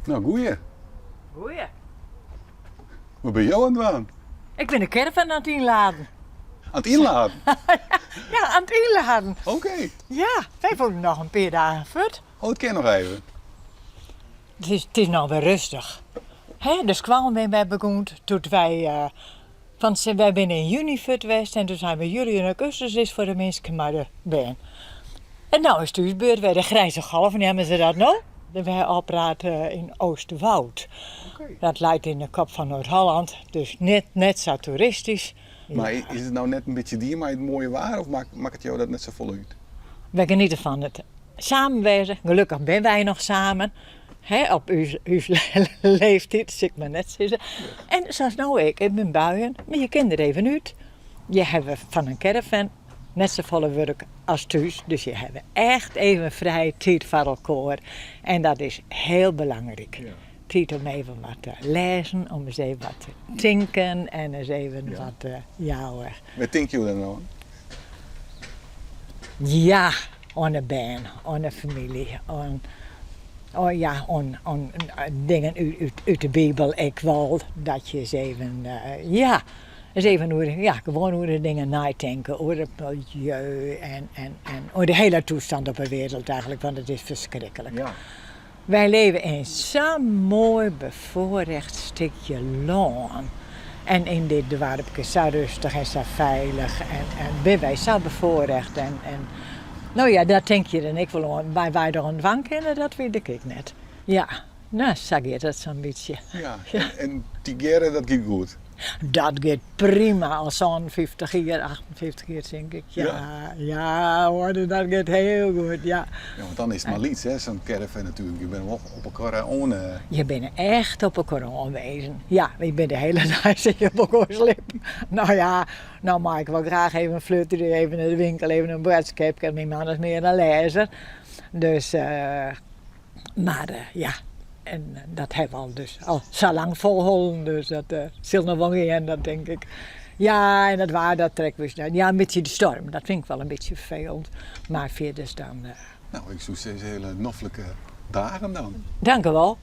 No, goeie. Goeie. Wat binne jo oan it dwaan? Ik bin de caravan oan it ynladen. Oan it ynladen? Ja, oan it ynladen. Oké. Ja, wy wolle noch in pear dagen fuort. Oh, it kin noch even. It is, it is noch wer rêstich. Hè, de skoallen binne wer begûn doe't wy, want wy binne yn juny fuort west en doe seinen we july en augustus is foar de minsken mei de bern. En no is it ús beurt wer, de grijze golf neame se dat no. Wy opraat yn Oostwoud. Dat leit yn de kop fan Noard-Holland, dus net, net sa toeristysk. Mar is it no net in bytsje dien mei it moaie waar of makket jo dat net safolle út? Wy geniete fan it samen wêze. Gelokkich binne wy noch samen. Hè, op ús, ús leeftiid, sil ik mar net sizze. En sa as no ek, ik bin buien, mar je kinne der even út. Je hawwe fan in caravan net safolle wurk as thús, dus je hawwe echt even frije tiid foar elkoar. En dat is hiel belangryk. Tiid om even wat te lêzen, om ris even wat te tinken en ris even wat te jouwen. Wêr tinke jo dan oan? Ja, oan de bern, oan de famylje, oan, oh ja, oan, oan dingen út, út de Bibel ek wol. Dat je ris even, ja, ris even oer, ja, gewoan oer de dingen neitinke, oer it miljeu en, en, en oer de hiele toestand op de wereld eigenlijk, want it is ferskriklik. Wy leve yn sa'n moai befoarrecht stikje lân en yn dit doarpke sa rêstich en sa feilich en, en binne wy sa befoarrecht en, en no ja, dêr tinke je dan ek wol oan. Wat wy der oan dwaan kinne, dat wit ik ek net. Ja, no, sa giet it sa'n bytsje. Ja, en tegearre, dat giet goed? Dat giet prima, al 57 jier, 58 jier tink ik. Ja, ja hoor, dat giet hiel goed, ja. Ja, want dan is it mar lyts, hè, sa'n caravan natuerlik. Je binne wol op elkoar oan. Je binne echt op elkoar oanwezen. Ja, je binne de hiele dei sit je op elkoar slippen. No ja, no mei ik wol graach even flutterje, even nei de winkel, even in boadskipke. Myn man is mear in lêzer. Dus, mar ja, en dat hawwe we al dus al sa lang folholden, dus dat sil noch wol gean, dat tink ik. Ja, en it waar dat trekt ús net. Ja, in bytsje de stoarm, dat fyn ik wol in bytsje ferfelend. Mar fierders dan. No, ik soe sizze hiele noflike dagen dan. Dankewol.